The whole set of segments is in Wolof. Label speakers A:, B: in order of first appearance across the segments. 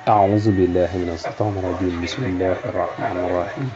A: أعوذ بالله من الشيطان الرجيم بسم الله الرحمن الرحيم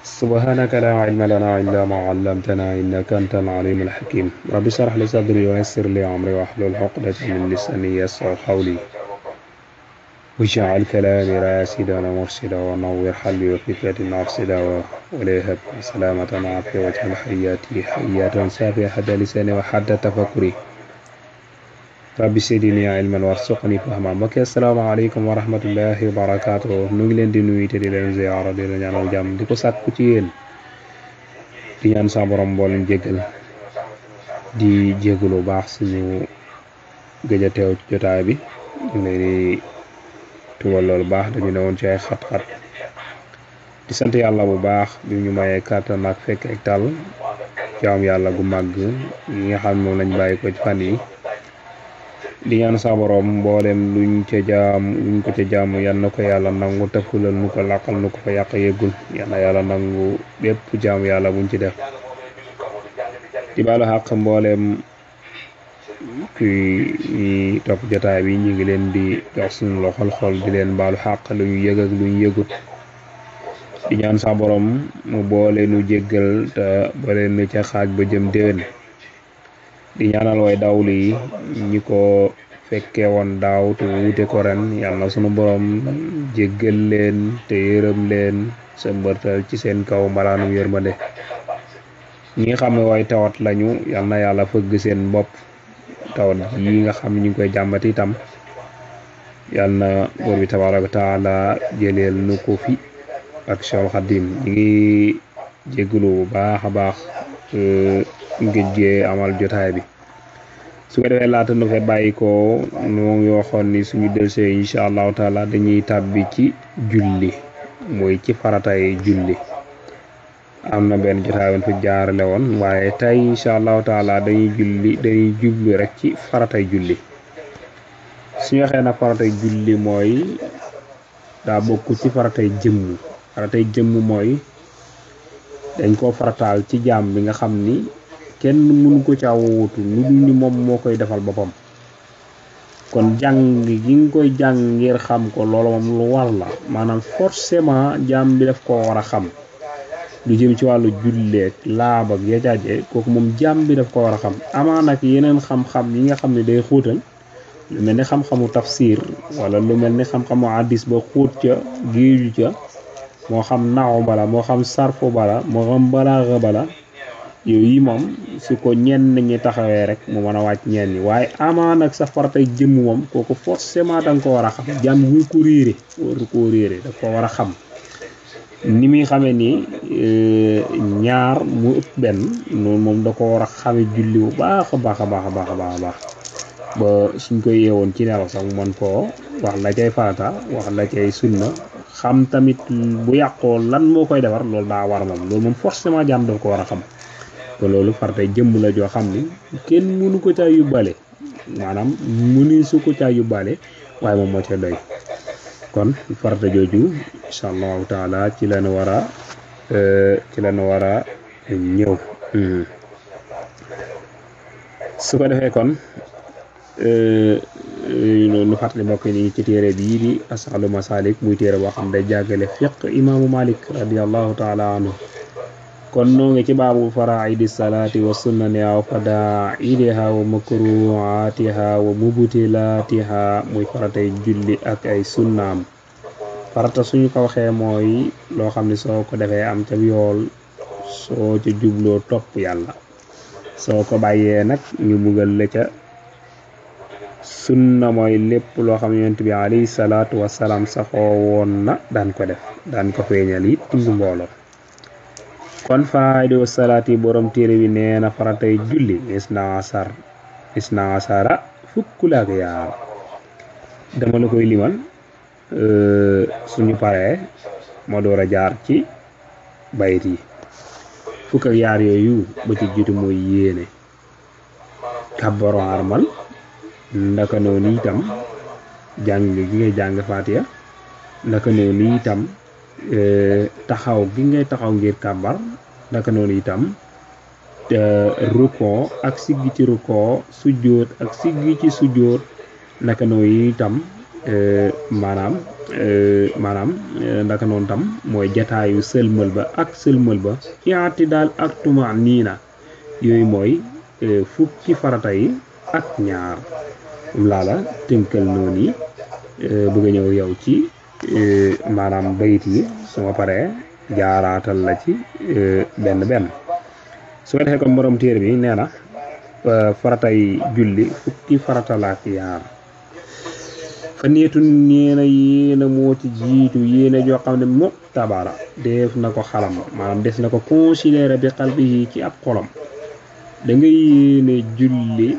A: سبحانك لا علم لنا إلا ما علمتنا إنك أنت العليم الحكيم رب اشرح لي صدري ويسر لي أمري واحلل عقدة من لساني يفقهوا قولي واجعل كلامي راشدا ومرشدا ونور قلبي وفكرتي أرشدا وليهب سلامة عافية واجعل حياتي حياة سافية حتى لساني وحتى تفكري rabbi sidini ilman warzuqni fahma mbokk asalaamaaleykum wa rahmatullahi wa barakaatu nu ngi leen di nuyu te di leen ziyaara di leen ñaanal jàmm di ko sàkku ci yéen di ñaan sa borom boo leen jéggal di jéggalu baax suñu gëj a teew ci jotaay bi ñu leen di tuwal loolu baax dañu ne woon ci ay xat-xat di sant yàlla bu baax bi ñu mayee kàttan ak fekk ak tal jaam yàlla gu màgg yi nga xam moom lañ bàyyi ko ci fan yi di ñaan sa borom mboolem luñ ko ca jaam yal na ko yàlla nangu tafulal nu ko làqal nu ko fa yàq yeggul yal na yàlla nangu bépp jaam yàlla buñ ci def di baalu xàq mboolem kuy topp jotaay bi ñu ngi leen di jox suñu loxol xol di leen baalu xàq lu ñu yëg ak lu ñu yëgut di ñaan sa borom mu boole nu jéggal te boole nu ca xaaj ba jëm déwén di ñaanal way dawlu yi ñi ko fekkee woon daaw te wuute ko ren yàlla na sunu borom jéggal leen te yërëm leen sa mbërtal ci seen kaw mbalaanum yërmande ñi nga xam ne way tawat lañu yàlla na yàlla fëgg seen bopp tawat yi nga xam ne ñu ngi koy jàmbat itam yàlla na buur bi tabaaraka taala jëleel nu ko fi ak Seexul Xadiim ñi ngi jéggalu bu baax a baax ngéjjee amal jotaay bi su ko defee laata nu fee bàyyi ko noo ngi waxoon ni suñu delsee incha allahu taala dañuy tàbbi ci julli mooy ci faratay julli am na benn jotaay woon fi jaarale woon waaye tey incha allahu taala dañuy jublu rek ci faratay julli suñu waxee nag faratay julli mooy daa bokk ci faratay jëmm mooy dañ koo farataal ci jaam bi nga xam ni kenn mënu ko caa wuutu lu dul ni moom moo koy defal boppam kon jàng gi nga koy jàng ngir xam ko loolu moom lu war la maanaam forcément jaam bi daf koo war a xam lu jëm ci wàllu julleek laab ak yajaaje kooku moom jaam bi daf ko war a xam amaa nag yeneen xam-xam yi nga xam ne day xóotal lu mel ni xam-xamu tafsir wala lu mel ni xam-xamu hadis ba xóot ca géeju ca moo xam naxu bala moo xam sarfu bala moo xam balaaxa bala yooyu moom su ko ñenn ñi taxawee rek mu mën a wàcc ñenn ñi waaye amaa nag sa faratay jëmm moom kooku forcément da nga ko war a xam jàmm bu ko réere waru koo réere daf ko war a xam ni muy xamee ni ñaar mu ëpp benn noonu moom da ko war a xame julli bu baax a baax a baax a baax a baax a baax ba suñ koy yeewoon ci nelaw sax mu mën koo wax la cay farata wax la cay sunna xam tamit bu yàqoo lan moo koy defar loolu daa war moom loolu moom forcément jàmm daf ko war a xam te loolu faratay jëmm la joo xam ni kenn mënu ko caa yóbbaale maanaam mënu su ko caa yóbbaale waaye moom moo ca doy kon farata jooju incha allahu taala ci lañu war a ñëw su ko defee kon nu fàttali mbokk yi ci téere bii di As'alu Masalik muy téere boo xam day jàggale fiq imaamu Malik radiallahu taala anhu kon noo ngi ci baabu faraidi salaati wa sunnaniha wa fadaidiha wa makruhatiha wa mubtilatiha muy faratay julli ak ay sunnaam farata suñu ko waxee mooy loo xam ne soo ko defee am ca yool soo ca jubloo topp yàlla soo ko bàyyee nag ñu bugal la ca sunna mooy lépp loo xam ne yonent bi alayhi salaatu wasalaam saxoo woon na daan ko def daan ko feeñal it tundu mbooloo kon faraidi wa salaati borom téere bi nee na faratay julli isna asara fukk la ak yaar dama la koy limal suñu paree ma door a jaar ci bayit yi fukk ak yaar yooyu ba ci jiitu mooy yéene kàbbaro armal ndaka noonu itam jàng gi ngay jàng Faatiha ndaka noonu itam taxaw gi ngay taxaw ngir kàbbar ndaka noonu itam rukkoo ak siggi ci rukkoo sujjóot ak siggi ci sujjóot naka noonu itam maanaam ndaka noonu tam mooy jataayu sëlmal ba ak sëlmal ba yaati daal ak tuma niina yooyu mooy fukki farata yi ak ñaar laa la tënkal noonu yi bëgg a ñëw yow ci maanaam bayit yi su ma paree jaaraatal la ci benn benn su ko defee kon borom téere bi nee na faratay julli fukki farata la ak yaar fa neetu nee na yéena moo ci jiitu yéena joo xam ne mo tabara def na ko xalam maanaam des na ko considéré bi qalbi yi ci ab xolam da nga yéene julli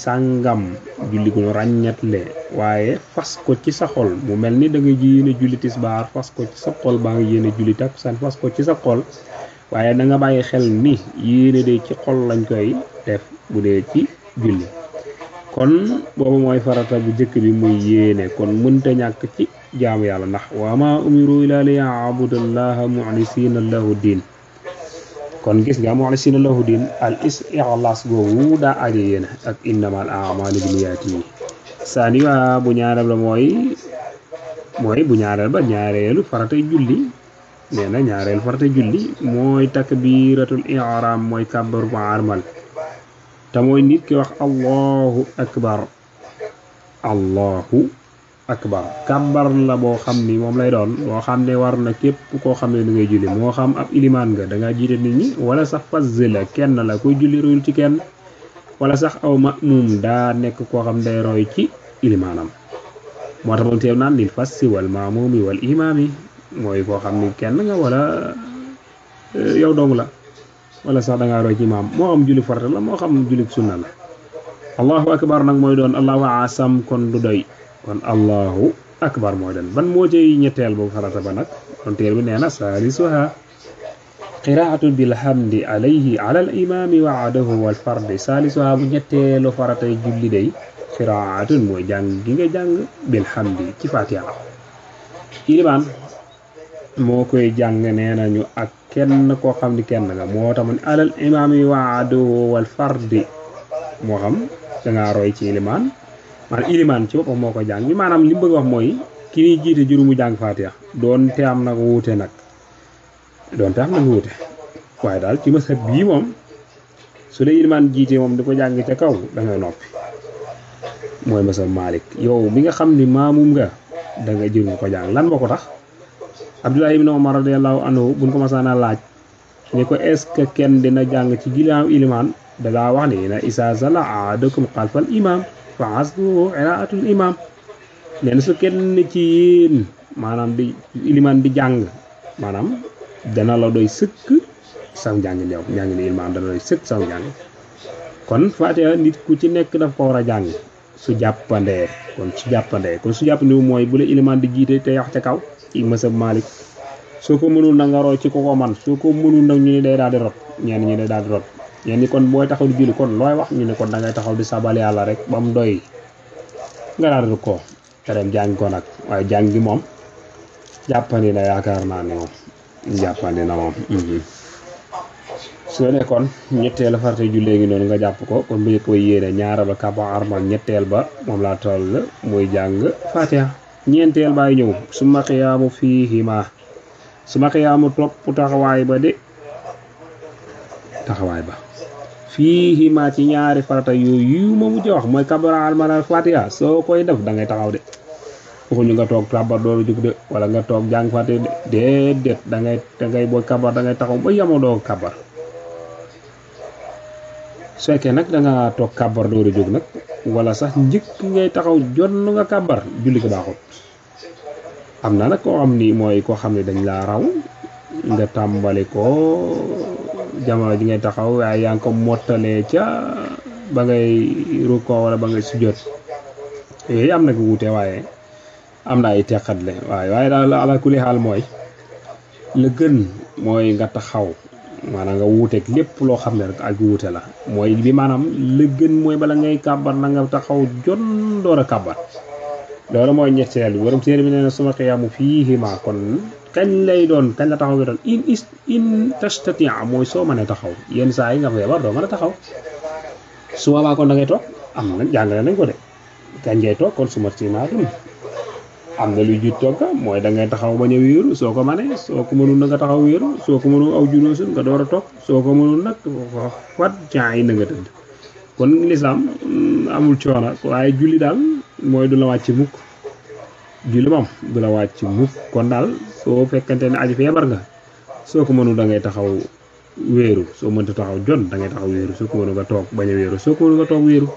A: sàngam julli gu ñu ràññatle waaye fas ko ci sa xol mu mel ni da nga yéene julli tisbaar fas ko ci sa xol baa nga yéene julli takkusaan fas ko ci sa xol waaye da nga bàyyi xel ni yéene de ci xol lañ koy def bu dee ci julli kon boobu mooy farata bu jëkk bi muy yéene kon mënta ñàkk ci jaamu yàlla ndax wa ma umiru ila li ya'budullaha muxlisina lahu diin kon gis nga muxlisina lahu diin al ixlaas googu daa aje yéene ak innamal a'malu binniyaati yi saaniwa bu ñaareel ba mooy bu ñaareel ba ñaareelu faratay julli nee na ñaareelu faratay julli mooy takbiratul ihram mooy kàbbaru ba armal te mooy nit ki wax allahu akbar kàbbar la boo xam ni moom lay doon boo xam ne war na képp koo xam ne da ngay julli moo xam ab ilimaan nga da ngaa jiite nit ñi wala sax fazz la kenn la kuy julli royul ci kenn wala sax aw ma'mum daa nekk koo xam day roy ci ilimaanam moo tax moom teew naan lil fassi wal ma'mumi wal imaami mooy koo xam ni kenn nga wala yow dong la wala sax da ngaa roy ci imaam moo xam julli farata la moo xam julli sunna la allahu akbar nag mooy doon allahu asam kon du doy kon allahu akbar mooy doon ban moo cay ñetteel boobu farata ba nag kon téer bi nee na salisuha qiraatu bilhamdi alayhi ala al imami waadahu wal fardi salisuha bu ñetteelu faratay julli day qiraatun mooy jàng gi nga jàng bilhamdi ci fatiha ilimaan moo koy jàng nee nañu ak kenn koo xam ni kenn nga moo tax mu ne alal imaam yi waadahu wal fardi moo xam dangaa roy ci ilimaan maanaam ilimaan ci boppam moo ko jàng bi maanaam li mu bëgg wax mooy ki ñuy jiite juróomu jàng fatiha doonte am nag wuute waaye daal ci masab bii moom su dee ilimaan jiite moom di ko jàng ca kaw da ngay noppi mooy masab Malik yow mi nga xam ni maamum nga da nga jël ko jàng lan moo ko tax Abdullah ibn Umar radiyallahu anhu buñ ko masaana laaj ni ko est-ce que kenn dina jàng ci ginnaaw ilimaan da daa wax ni na isa salla ahadukum xalfal imam fa asluhu qiraatul imam nee na su kenn ci yéen maanaam di ilimaan di jàng maanaam dana la doy sëkk saw njàng yow njàng ni ilimaan dana doy sëkk saw njàng kon Fatiha nit ku ci nekk daf ko war a jàng su jàppandee kon su jàppandee mooy bu la ilimaan di jiite te wax ca kaw ci masab Malik soo ko mënul na nga roy ci ko man soo ko mënul nag ñu ne day daal di rot ñenn ñi day daal di rot ñenn ñi kon booy taxaw di julli kon looy wax ñu ne kon da ngay taxaw di sabal yàlla rek ba mu doy nga daal di ko te dem jàng ko nag waaye jàng gi moom jàppandi na yaakaar naa ne moom jàppandi na moom soo nekkoon ñetteel farate jullee ngi noonu nga jàpp ko kon bu ñu koy yéene ñaareel ba kaba armal ñetteel ba moom laa toll muy jàng Fatiha ñeenteel baay ñëw suma xiyaamu fiihima suma xiyaamu topp taxawaay ba fiihima ci ñaari farata yooyu ma mujj wax mooy kabara armal Fatiha soo koy def da ngay taxaw de waxuñu nga toog kàbbar dooru jóg de wala nga toog jàng Fatiha de déedéet da ngay booy kàbbar da ngay taxaw ba yamoo doo kàbbar su fekkee nag da nga toog kàbbar dooru jóg nag wala sax njëkk ngay taxaw jonn nga kàbbar julli ko baaxut am na nag koo xam ni mooy koo xam ne dañ laa raw nga tàmbali ko jamono ji ngay taxaw waaye yaa ngi ko mottalee ca ba ngay rukkoo wala ba ngay sujjóot yooyu am na ko wuute waaye am na ay teqatle waaye daal ala kulli xaal mooy la gën mooy nga taxaw maanaam nga wuuteeg lépp loo xam ne rek ak wuute la mooy bi maanaam la gën mooy bala ngay kàbbar na nga taxaw jon door a kàbbar loolu mooy ñetteel bi borom téere bi nee na suma xiyaamu fiihima kon kañ lay doon kañ la taxaw bi doon in tastati mooy soo mënee taxaw yenn saa yi nga feebar doo mën a taxaw su boobaa kon da ngay toog am na jàngale nañ ko de kañ ngay toog kon suma sinaatum am na lu jiit toog mooy da ngay taxaw bañ a wéeru soo ko manee soo ko mënul na nga taxaw wéeru soo ko mënul aw juloosul nga door a toog soo ko mënul nag fat caa yi na nga tëdd kon lislaam amul coono waaye julli daal mooy du la wàcc mukk julli moom du la wàcc mukk kon daal soo fekkante ne aji feebar nga soo ko mënul da ngay taxaw wéeru soo mënta taxaw jon da ngay taxaw wéeru soo ko mënul nga toog bañ a wéeru soo ko mënul nga toog wéeru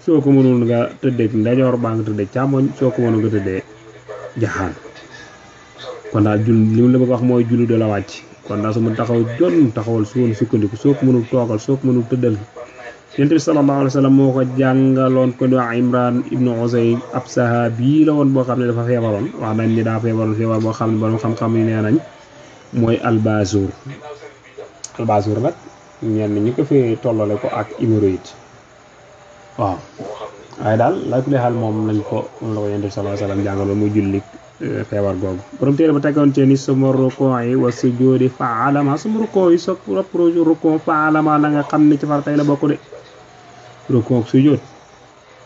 A: soo ko mënul nga tëddee ndajoor baa nga tëddee càmmoñ soo ko mënul nga tëddee jaxaan kon daal jull li mu la bëgg wax mooy julli du la wàcc kon daal su ma taxaw jon taxawal su woon sukkandiku soo ko mënul toogal soo ko mënul tëddal yonent bi sallallahu alayhi wa sallam moo ko jàngaloon ko di wax Imran ibnu Usayn ab sahabi la woon boo xam ne dafa feebaroon wax nañ ni daa feebaroon feebar boo xam ne borom xam-xam yi nee nañ mooy albasur nag ñenn ñi ko fee tollale ko ak hémorroïde waaw waaye daal la ku xal moom lañ ko moom la ko yonent bi sallallahu alayhi wa sallam jàngaloon muy julli feebar googu borom téere ba teggoon ci ni suma rukoo yi wa sujoodi faalama suma rukoo yi sa rapproche rukoo faalama na nga xam ne ci faratay la bokk de rukoo ak sujood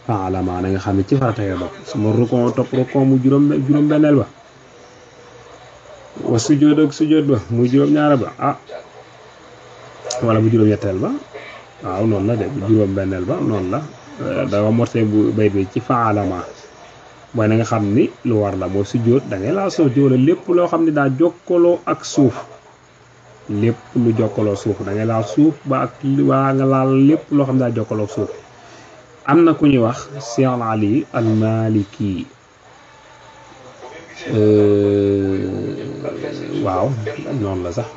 A: faalama na nga xam ne ci faratay la bokk suma rukoo topp rukoo mu juróom benneel ba wa sujood ak sujood ba muy juróom ñaara ba wala bu juróom ñetteel ba waaw noonu la de bu juróom benneel ba noonu la dafa morte bu bay bi ci faalama mooy na nga xam ni lu war la mooy sujjóot da ngay laal suuf wala lépp loo xam ne daa jokkaloo ak suuf lépp lu jokkaloo suuf da ngay laal suuf ba ak waa nga laal lépp loo xam ne daa jokkaloo ak suuf am na ku ñuy wax Cheikh Ali al Maliki waaw noonu la sax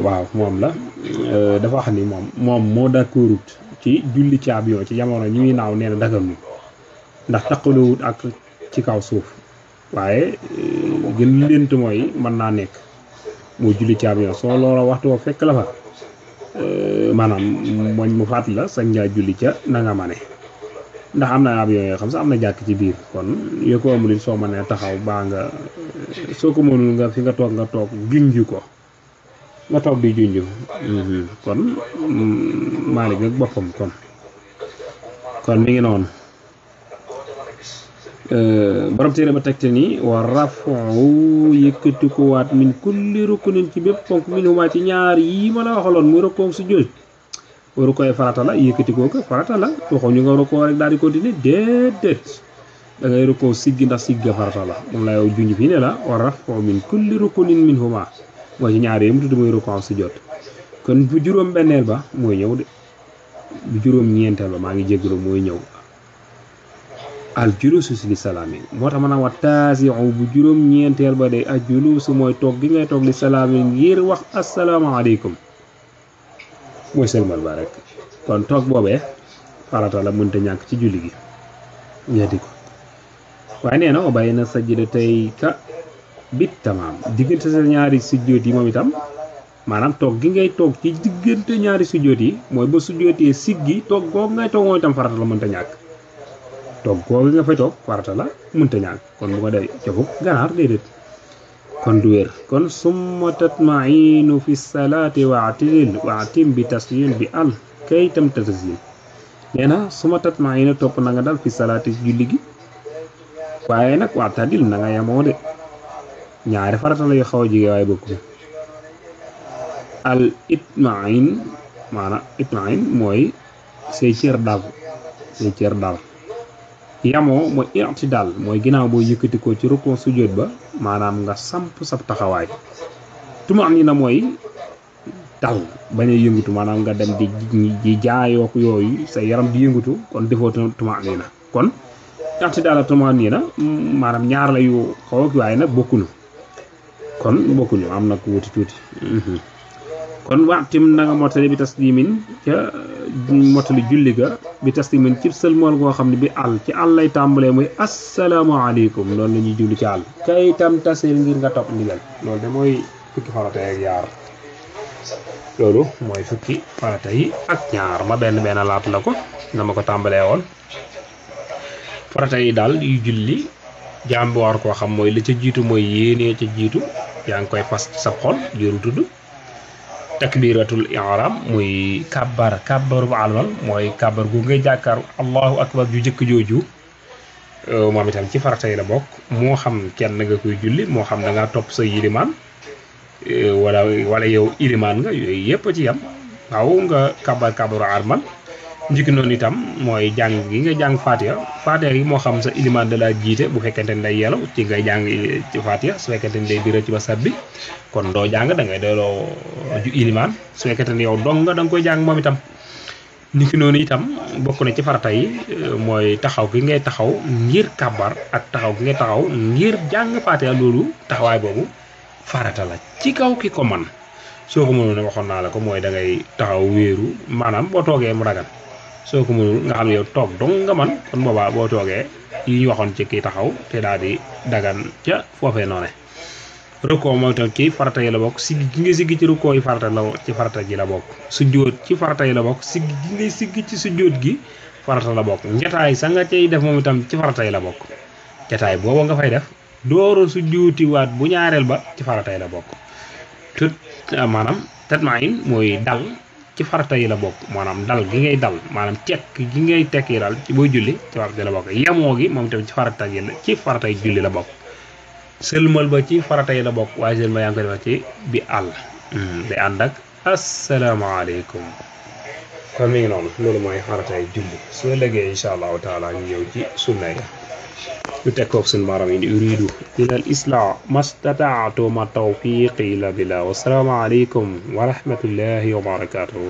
A: waaw moom la dafa wax ni moom moo d'accordut ci julli ci avion ci jamono ñuy naaw nee na daganul ndax taqalowut ak ci kaw suuf waaye gën lent mooy mën naa nekk moo julli ci avion soo loola waxtu woo fekk la fa maanaam mooñ mu fàtt la sañ ngaa julli ca na nga mane ndax am na avion yoo xam sax am na jàkk ci biir kon yoo ko amul soo mënee taxaw baa nga soo ko mënul nga fi nga toog junj ko nga toog di junj kon Maalik nag boppam kon mi ngi noonu borom téere ba tegte ni wa rafu yëkkati ko waat min kulli rukunin ci bépp ponk min huma ci ñaar yi ma la waxaloon muy rukkoom su jóot waru koy farata la yëkkati koo ko farata la waxu ñu nga rukkoo rek daal di continuer déedéet da ngay rukkoo siggi ndax sigga farata la moom la yow junj fii ne la wa rafu min kulli rukunin min huma mooy ci ñaar yi mu tudd muy rukkoo su jóot kon bu juróom benneel ba mooy ñëw de bu juróom ñeenteel ba maa ngi jégalu mooy ñëw al julusu li salaami moo tax ma naa wax taasiu bu juróom ñeenteel ba de al julusu mooy toog gi ngay toog li salaami ngir wax asalaamaaleykum mooy sëlmal ba rek kon toog boobee farata la mënta ñàkk ci julli gi ñetti ko waaye nee na o bàyyi na sajjida tey ka bit tamaam diggante sa ñaari sujjóot yi moom itam maanaam toog gi ngay toog ci diggante ñaari sujjóot yi mooy ba sujjóotee siggi toog googu ngay toog moom itam farata la mënta ñàkk toog googu nga fay toog farata la mënta ñàkk kon bu ko dee cofuk ganaar déedéet kon du wér kon summa tatmainu fi salaati waatim bi tasyin bi al kay tam tasyin nee na summa tatmainu topp na nga dal fi salaati julli gi waaye nag waatadil na nga yemoo de ñaari farata la yu xaw a jige waaye bokku al itmain maanaam itmain mooy say cër dal yamoo mooy i'tidal mooy ginnaaw boo yëkkati ko ci rukun sujjóot ba maanaam nga samp sab taxawaay tumaanina mooy dal bañ a yëngatu maanaam nga dem di jaayook yooyu sa yaram di yëngatu kon defoo tumaanina kon i'tidal ak tumaanina maanaam ñaar la yu xaw ak waaye nag bokkuñu am na ko wuti tuuti kon waxtim na nga mottali bi taslimin ca mottali julli ga bi taslimin ci sëlmool goo xam ne bi àll ci àll lay tàmbalee muy asalaamaaleykum loolu la ñuy julli ci àll kay itam tasir ngir nga topp ndigal loolu de mooy fukki farata yi ak ñaar loolu mooy fukki farata yi ak ñaar ma benn laat la ko na ma ko tàmbalee woon farata yi daal yu julli jaam bi war koo xam mooy la ca jiitu mooy yéenee ca jiitu yaa ngi koy fas ci sa xol jëru tudd takbiratul ihram muy kabbaru almal mooy kabbar gu ngay jàkkaar allahu akbar ju jëkk jooju moom itam ci farata yi la bokk moo xam kenn nga koy julli moo xam da ngaa topp sa yilimaan wala yow ilimaan nga yooyu yëpp ci yam waaw nga kabaru armal njëkk noonu itam mooy jàng gi nga jàng fatiha yi moo xam sa ilimaan da laa jiite bu fekkente ni day yelaw ci ngay jàng ci fatiha su fekkente ni day bira ci ba sabbi kon doo jàng da ngay doyloo ju ilimaan su fekkente ni yow dong nga da nga koy jàng moom itam njëkk noonu itam bokk na ci farata yi mooy taxaw gi ngay taxaw ngir kabar ak taxaw gi ngay taxaw ngir jàng fatiha loolu taxawaay boobu farata la ci kaw ki ko man soo ko mënul ne waxoon naa la ko mooy da ngay taxaw wéeru maanaam boo toogee mu dagan soo ko mënul nga xam ne yow toog dong nga man kon boobaa boo toogee yi ñu waxoon ci kii taxaw te daal di dagan ca foofee noone rukkoo mooy tam ci farata yi la bokk siggi gi nga siggi ci rukkoo yi farata la ci farata ji la bokk sujjóot ci farata yi la bokk siggi gi ngay siggi ci sujjóot gi farata la bokk njataay sa nga cay def moom itam ci farata yi la bokk jataay booba nga fay def dooro sujjóotiwaat bu ñaareel ba ci farata yi la bokk tut maanaam tatmain mooy dal ci farata yi la bokk maanaam dal gi ngay dal maanaam tekk gi ngay tekki daal ci booy julli ci farata yi la bokk yemoo gi moom itam ci farata yi julli la bokk sëlmal ba ci farata yi la bokk waaye sëlmal yaa ngi koy def ci bi àll day ànd ak asalaamaaleykum kon mi ngi noonu loolu mooy farata yi julli soo léegee incha allahu taala ñu ñëw ci sunna yi ñu teg koog suñu maaram yi di uridu ila al islah mastataatu ma tawfiqi illa billah wassalaamu aleykum wa rahmatullahi wa barakatuhu